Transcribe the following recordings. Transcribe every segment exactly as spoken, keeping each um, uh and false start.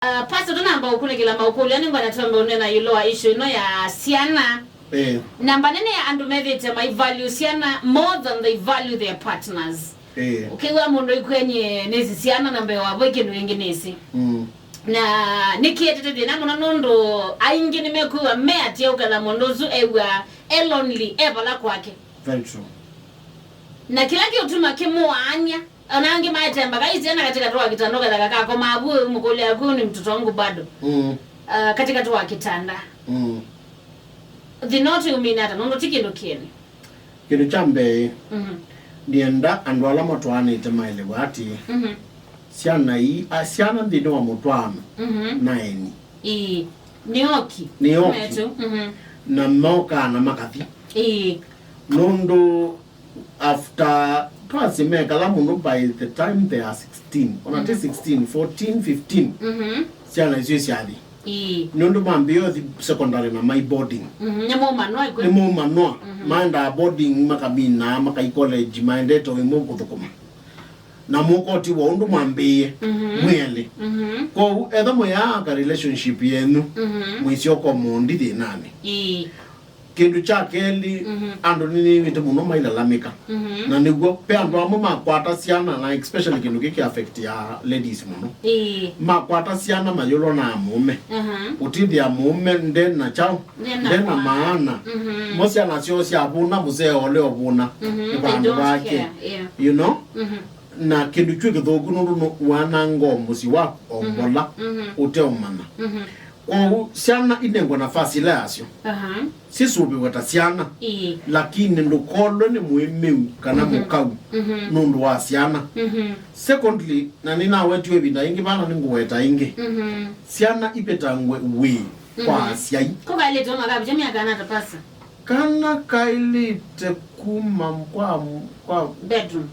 Uh, Pastor, tũnamba ũkunĩkĩla maũkũlyo, nĩngwenda twambe ũneena ĩũlũ wa issue ĩno ya syana. Eh. Namba nene ya andũ methĩĩte mai value syana more than they value their partners. Eh. Ũkĩw'a mũndũ ikwenie nĩsĩ syana na mbee wavo kĩndũ kĩngĩ nĩsĩ. Mm. Na nĩkĩetete thĩna mũno nũndũ aingĩ nĩmekwĩw'a meatĩe ũketha mũndũ ũsu ew'a e lonely, e vala kwake. Very true. Na kĩla kĩũtuma kĩmũaany'a, ona angĩ maete mbaka isyana katika tu wa kitanda, ũketha kakakomaa vu, ũmũkũlya, "Huyu ni mtoto wangu bado." Mm. Uh, katika tu wa kitanda. Mm. Thĩna ũtũumina ata, nũndũ ti kĩndũ kĩene. Kĩndũ kya mbee, mhm, ndienda andũ ala matwaanĩte maelewe atĩ, mhm, syana ii, a, syana nthĩnĩ wa mũtwaano, mhm, na eni. Ĩĩ, nĩ oki. Nĩ oki. Metu, mhm. Na mokaa na makathi. Ĩĩ. Nũndũ after twasye mekala mũno, by the time they are sixteen, ona ti, mhm, sixteen, fourteen, fifteen, mhm, syana icio syathi. Ĩĩ. Nũndũ mambĩĩa ũthi secondary na mai boarding. Mhm, nĩmaumanwa ikwĩ. Nĩmaumanwa. Mhm. Maendaa boarding, makaminaa, makai college, maendete o ĩmwe kũthũkũma. Na mũkoti wa ũndũ mwambĩĩe, mhm, mwĩ elĩ. Mhm. Kwoou, etha mũyaaka relationship yenyu, mhm, mwĩsyoka mondi thĩnanĩ. Ĩĩ. Kĩndũ kya kelĩ, mhm, andũ nĩnĩw'ĩte mũno mailalamĩka. Mhm. Na nĩw'o, ve andũ amwe makwata syana, na especially kĩndũ kĩkĩ affect ya ladies mũno. Ĩĩ. Makwata syana mayũlwa na mũũme. Aha. Ũtithĩa mũũme nde na kyaũ, nde na, nde na maana. Maana. Mhm. Mo syana syoo syavũna, mũsee ole ũvũna. Mhm. Nĩ they vandũ don't vake care, yeah. You know? Mhm. Na kĩndũ kyu kĩthũku nũndũ nũ-, wananga o mũsyĩ waku o, mhm, mbola, mhm, ũteũmanya. Mhm. Kwoou syana inengwe nafasi ila yasyo. Aha. Sisũvĩwe ta syana. Ĩĩ. Lakini ndũkolwe nĩ mũĩmĩu kana, mhm, mũkau, mhm, nũndũ wa syana. Mhm. Secondly, na nĩnawetiwe ĩvinda ĩngĩ vana nĩngũweta ĩngĩ. Mhm. Syana ivĩtangwe wĩĩ kwa, mhm, asyai. Ko kailĩte makavikya myaka ana tapasa? Kana kailĩte kuma kwa, kwa bedroom.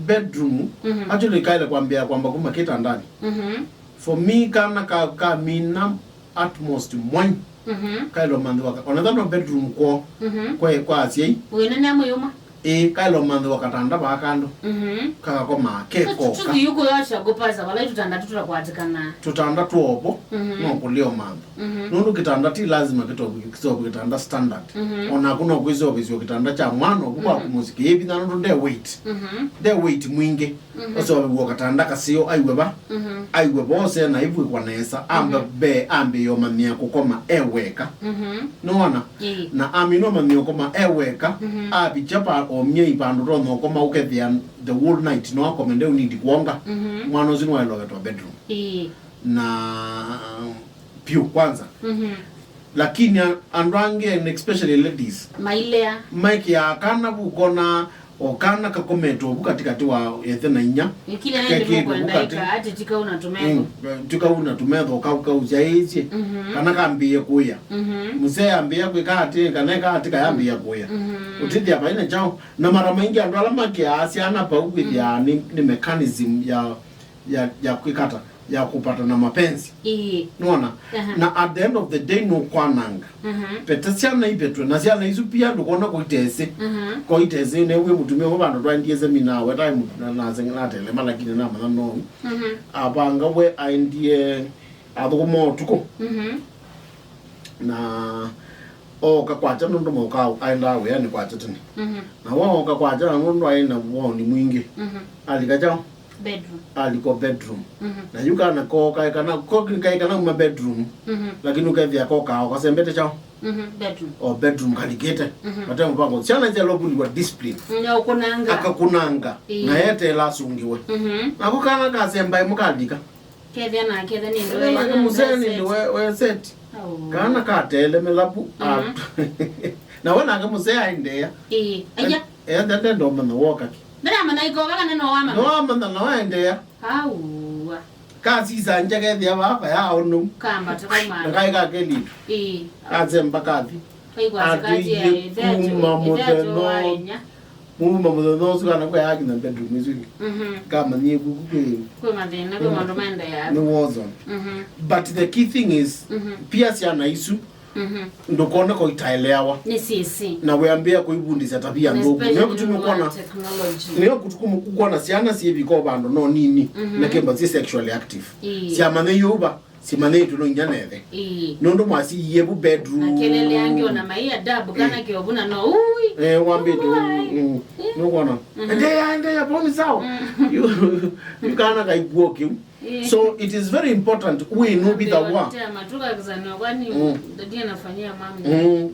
Bedroom, mhm, actually kaile kwambia kwamba kuma kitandani. Mhm. For me, kana ka, kamina at most mwai. Mhm. Kaile ũmanthĩwa ka, ona thano bedroom kwoo, mhm, kwa, kwa asyai. Wĩnene mwĩuma. Ĩĩ, kaile ũmanthĩwa katanda vaa kando. Mhm. Kakakomaa ke koka. Tuthiũkũyosha ngũpasa vala itutanda tũtũtakwatĩkana. Tũtanda twovo, mhm, no kũlio mantha. Mhm. Nũndũ kĩtanda ti lazima kĩtove, kĩtove kĩtanda standard. Mhm. Onaku no kwĩsovĩsyo kĩtanda kya mwana ũku, mhm, waku mũsyĩ kĩyĩvinya nũndũ nde weight. Mhm. Nde weight mwingĩ. Mhm. Ũsovĩw'e katanda kaseo aiwe va. Mhm. Aiwe vose na ivwĩkwa nesa. Ambe, mhm, mbee ambĩĩe ũmanyĩa kũkoma e weka. Mhm. Nĩwona? Ĩĩ. Na amina ũmanyĩa ũkoma e weka, mhm, avikya pa omia ivandũ tonya ũkoma ũkethĩa the whole night no akome nde unidi kuonga. Mhm. Mwana ũsu nĩwaĩlwe ũvetwa bedroom. Ĩĩ. Na piũ kwanza. Mhm. Lakini a-, andũ angĩ, and especially ladies, mailea, maikĩaa kana vu, ũkona o kana kakomete vu katĩkatĩ wa ĩthe na inya. Ĩkile kekĩĩtwe vu katĩ. Ati tikau na tũmetho. Mm, tikau na tũmetho, kau kausyaĩĩsye. Mhm. Kana kambĩĩe kũĩa. Mhm. Mũsee ambĩĩa kwĩka atĩ, kana eka atĩ kayambĩĩa kũĩa. Mhm. Ũtĩthĩa vaina kyaũ. Na mara maingĩ andũ ala makĩaa syana vau kwĩthĩaa, mm, nĩ, nĩ mechanism ya ya, ya kwĩkata, ya kupata na mapenzi. Ĩĩ. Nona? Aha. Na at the end of the day nũkwananga. Mhm. Vete syana ivetwe, na syana isu pia ndũkona kũitesĩ. Mhm. Kũitesĩ, new'e mũtumĩa ũmwe vandũ twaendie semina, we tae mũtu-, na, na, natelema, lakini namanya no. Mhm. Avanga we aendie, athũkũma ũtukũ. Mhm. Na ooka kwakya nũndũ mokaa aendaa wĩanĩ kwakya tene. Mhm. Na wooka kwakya nũndũ aĩ na woni mwingĩ. Mhm. Alika kyaũ? Bedroom. Alika bedroom. Mhm. Na yu kana kooka kana, ko-, kaĩ kana uma bedroom. Mhm. Lakini ũkethĩa kokaa o kasembete kyaũ? Mhm, bedroom. O bedroom kalikĩte. Mhm. Vate mũvango. Syana syalovuliwa discipline. Mm, ya ũkunanga. Akakunanga. Ĩĩ. Na eteela asũngĩwe. Mhm. Nako kana kasembae mũkalika. Kethĩa na kethĩa nĩ ndũe. Kethĩa nake mũsee nĩ ndũe, we set. Oh. Kana kateele mĩlavu, mhm, a-, na we nake mũsee aendeea. Ĩĩ. Aya. Enda, enda ndomanya woka ki. Ndĩramanya ikoka kana no wamanya? No wamanya na waendeea. Aua. Kasisa nje kethĩa vava ya ũnũ. Kamba tũkauma. Na kaĩ ka kelito. Ĩĩ. Kasemba kathi. Kaikwa atũie sikati ya ĩthe kuma ĩthe mũthenya wa inya. Kuma mũthenya ũsu kana kwe yakinya bedroom isu ingĩ. Mhm. Kamanyie kuku kwĩ, kwĩ mathĩna, kwĩ, mm, maũndũ maendeea. Nĩ war zone. Mhm. But the key thing is, mhm, pia syana isu, Mhm. Ndũkone ko itaeleawa. Nĩ sisi. Na wĩambĩĩa kũivundĩsya tavia nthũku. Nĩyo kĩtumi ũkwona, nĩyo kĩtumi ũkwona syana syĩvika vandũ no nini, na kĩmba syĩ sexually active. Ĩĩ. Syamanya iũva, simanyĩtwe no inya nethe. Ĩĩ. Nũndũ mwasiie vu bedroom. Na kelele angĩ ona mai adabu, kana kĩovu na no, ui. Eh, wambĩtwe, mm, nũkwona. Endeea, endeea, poni sawa. You, you kana kaikuo kĩu. Eh. So it is very important we know be the one. Matuka kuzanwa kwani ndio anafanyia mama. Mm,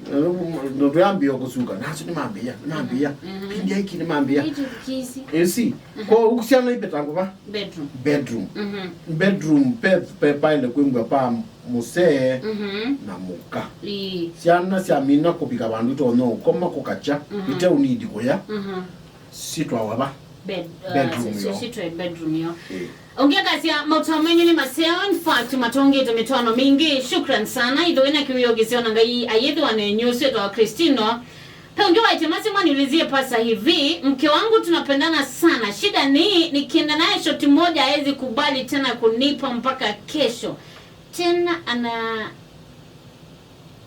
ndo tuyambia kusuka. Nasu ni mambia, mambia. Pindi hiki ni mambia. Hicho kisi. You see, kwa ukusiana ipe tangu ba? Bedroom. Bedroom. Bedroom, pe, pe, paile kwimbwa pa musee na muka. Ii. Syana syamina kũvika vandũ itonya ũkoma kũkakya, ite unidi kũya. Sitwawa va? Bed-, uh, bedroom si-, si-, yo. Sitwe bedroom yo. Eh. Ongea kasi ya maũtao menyu nĩ maseo, in fact, matongete mĩtwaano mingĩ. Shukran sana. Itho wĩna kĩwĩo kĩseo na Ngai ayĩthĩwa nenyu, ũsio wa Kristino. Pe ũngĩ waĩte masi mwaniulizie pasa hivi, mke wangu tunapendana sana. Shida ni, nikienda naye shoti moja hawezi kubali tena kunipa mpaka kesho. Tena ana-,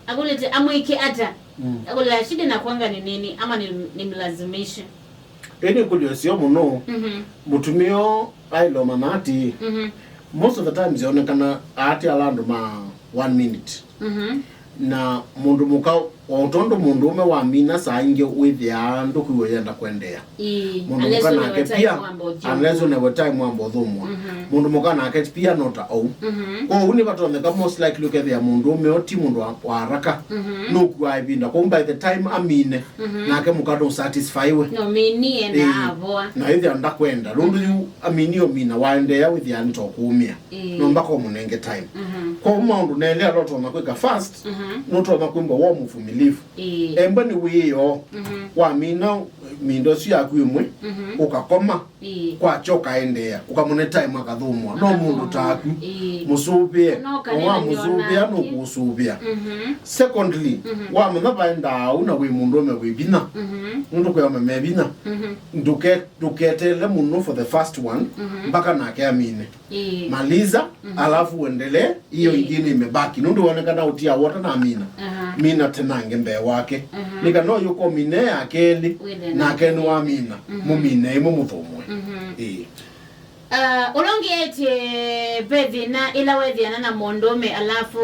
akulete amwĩke ata? Mm. Akule shida inakuanga ni nini ama ni, nimlazimishe? Ĩĩ nĩ kũlyo sio mũno. Mhm. Mũtumĩa ailomana ati, mhm, most of the times yonekana ati ala andũ ma one minute. Mhm. Na mũndũ mũka, o tondũ mũndũ ũme wamina saa ingĩ wĩthĩaa ndũkwĩw'a yenda kwendeea. Ĩĩ, mũndũ mũka nake pia, unless ũnewe time wamba ũthũmũa. Mhm. Mũndũ mũka nake pia no ta ou. Mhm. Kwoou nĩvatonyeka most likely ũkethĩa mũndũ ũme o ti mũndũ wa, wa haraka. Mhm. Nũkuaa ĩvinda. Kwoou by the time amine, mhm, nake mũka no satisfy we. No minie na avoa. Na ĩthĩa ndakwenda. Nũndũ yu amini omina waendeea wĩthĩa nĩ ta ũkũũmĩa. Ĩĩ. No mpaka ũmũnenge time. Mhm. Kwoou maũndũ nelĩ ala ũtonya kwĩka first, mhm, nũtonya kwĩmbwa wa mũvumilivu. Ĩĩ. Emba nĩ wĩoo. Mhm. Wamina mindo ĩsu yaku ĩmwe, mhm, ũkakoma. Ĩĩ. Kwakya ũkaendeea, ũkamũne time akathũmũa. No mũndũ taku, ĩĩ, mũsũvĩe. No kanitha wa mũsũvĩa nake nũkũsũvĩa. Mhm. Secondly, mhm, wamanya vaendaa ũu na wĩ mũndũũme wĩ vinya. Mhm. Nũndũ kwĩ aũme me vinya. Mhm. Ndũke-, ndũketeele mũno for the first one, mhm, mpaka nake amine. Ĩĩ. Maliza, mhm, alafu uendelee, hiyo, ĩĩ, ingine imebaki. Nũndũ wonekana ũtia wota na mina. Aha. Mina tenange mbee wake. Aha. Nĩ kana ũyũkomine ya kelĩ, wĩthĩe nake nĩwamina. Mhm. Mũmine ĩmwe mũthũmũe. Mhm. Ĩĩ. Ah, ũla ũngĩ etye, ve thĩna ĩla wethĩana na mũndũũme alafu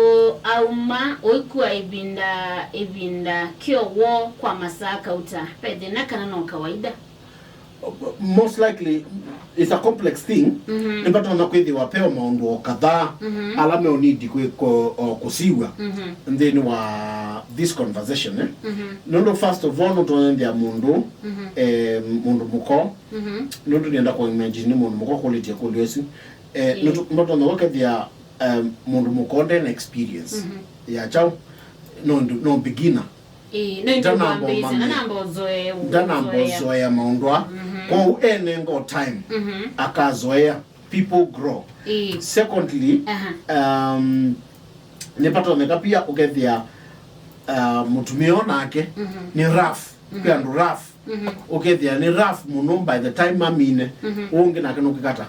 auma ũikua ĩvinda, ĩvinda kĩow'o kwa masaa kauta. Ve thĩna kana no kawaida? Most likely, it's a complex thing. Mhm. Nĩvatonya kwĩthĩwa peo maũndũ o kadhaa, mhm, ala meũnidi kwĩ-, kũ-, o kũsiw'a, mhm, nthĩnĩ wa this conversation, eh? Mhm. Nũndũ first of all, nũtonyethĩa mũndũ, mhm, eh, mũndũ mũko. Mhm. Nũndũ nĩenda kũimagine nĩ mũndũ mũko kũlĩtye kũlyo ĩsu. Eh, ĩĩ, nũtonyethĩa, eh, mũndũ mũko ndena experience, mhm, ya kyaũ, no, no beginner. Ĩĩ, no ĩndĩ ndanamba ũkwambĩĩsya, ũmanya, ndanamba ũzoe-, ndanamba ũzoea, ũzoea maũndũ aa. Mhm. Kwoou enenga o time, mhm, akazoea. People grow. Ĩĩ. Secondly, aha, um, nĩvatonyeka pia ũkethĩa, uh, mũtumĩa o nake, mhm, nĩ rough. Mhm. Kwĩ andũ rough. Mhm. Ũkethĩa nĩ rough mũno by the time amine. Mhm. Ũngĩ nake nũkwĩkata.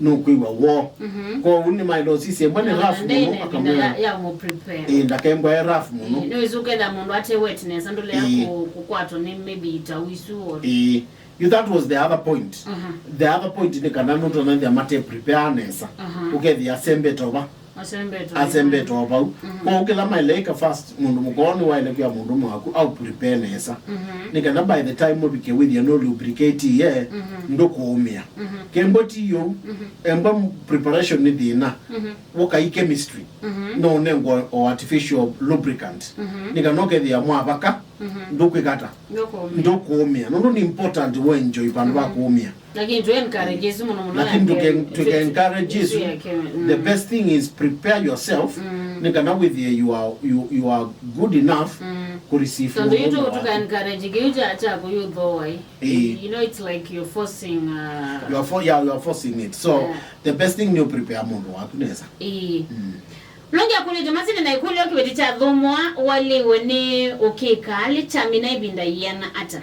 Nũkwĩw'a woo. Mhm. Kwoou nĩmaĩle ũsisya ĩmwe nĩ rough mũno, akamwĩa ya, ya mo prepare. Ĩĩ, ndakembwa e rough mũno. Ĩĩ, nĩwĩsĩ ũkethĩa mũndũ ate wet nesa, ndũlea, ĩĩ, kũ-, kũkwatwa nĩ maybe itau isu or. Ĩĩ. You, that was the other point. Aha. The other point nĩ kana nũtonethĩa mate prepare nesa. Aha. Ũkethĩa asembete ova. Asembete ova. Asembete o vau. Mhm. Kwoou kĩla maĩle ĩka first, mũndũ mũkoo nĩwaĩle kwĩa mũndũ mwaku au prepare nesa. Mhm. Nĩ kana by the time ũvike wĩthĩa no lubricate ye, mhm, ndũkũũmĩa. Mhm. Kembo ti yũu, mhm, emba m-, preparation nĩ thĩna. Mhm. Ũkai chemistry. Mhm. No ũnengwa o artificial lubricant. Mhm. Nĩ kana ũkethĩa mwavaka, mhm, ndũkwĩkata. Ndũkũũmĩa. Ndũkũũmĩa. Nũndũ nĩ important we enjoy vandũ va, mhm, kũũmĩa. Lakini tu encourage isu mũno mũno. Lakini ya tuke-, ke-, tuke encourage isu. Ya ke-, mm. The best thing is prepare yourself. Mm. Nĩ kana wĩthĩe you are, you, you are good enough, mm, kũ receive. Tondũ ũndũ yu tu-, wake. Tuka encourage kĩu kya, kya kũyũthooa, eh. Eh. You know, it's like you're forcing, uh, you are for-, yeah, you are forcing it. So, yeah, the best thing nĩ ũ prepare mũndũ waku nesa. Eh. Mm. Longi akũlĩte masini na ĩkũlyo kĩveti kya thũmũa walĩwe nĩ ũkĩka alĩ kyamina ĩvinda yĩana ata?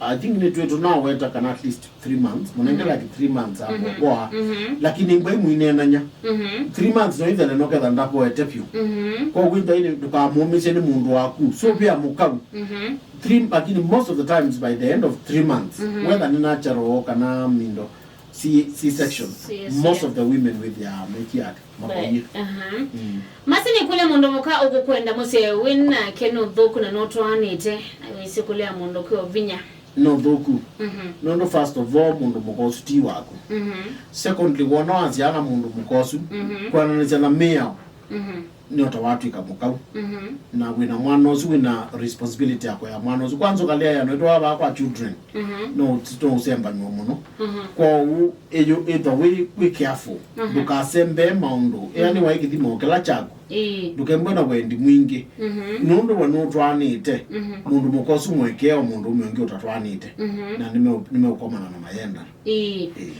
I think nĩ twĩ tũnaweta kana at least three months, mũnenge like three months akovoa, lakini mbwa imwinenanya. Three months no ithele no ketha ndakoete vyũ. Kwoguo ithwa ili ndũkamũmĩsye nĩ mũndũ waku, so via mũkau. Three, lakini most of the times by the end of three months, whether nĩ natural kana mindo, C, C-section, C-section, most of the women with their mekiat makoie. Aha. Masi nĩ kũlya mũndũ mũka ũkũkwenda mũsyaĩ wĩ nake nĩ ũthũku na nũtwaanĩte, na wĩsĩ kũlea mũndũ kwĩ ũvinya. Nĩ ũthũku. Nũndũ first of all, mũndũ mũka ũsu ti waku. Secondly, wona wasyaa na mũndũ mũka ũsu, kwananĩsya na mĩao, nĩ o ta watw'ĩka mũkau. Na wĩna mwana ũsu, wĩna responsibility ya kũya mwana ũsu. Kwanza ũkalea ya noitwa vaa kwa children. No ũti-, no ũsembanw'a mũno. Kwoou ĩyũ ĩtha wĩ, wĩ careful. Ndũkasembee maũndũ. Ĩanĩwa ĩ kĩthimo kĩla kyaku. Ĩĩ. Ndũkembwe na wendi mwingĩ. Nũndũ we nũtwaanĩte. Mũndũ mũka ũsu mwekee o mũndũ ũme ũngĩ ũtatwaanĩte. Na nĩme-, nĩmeũkomana na mayenda. Ĩĩ. Ĩĩ.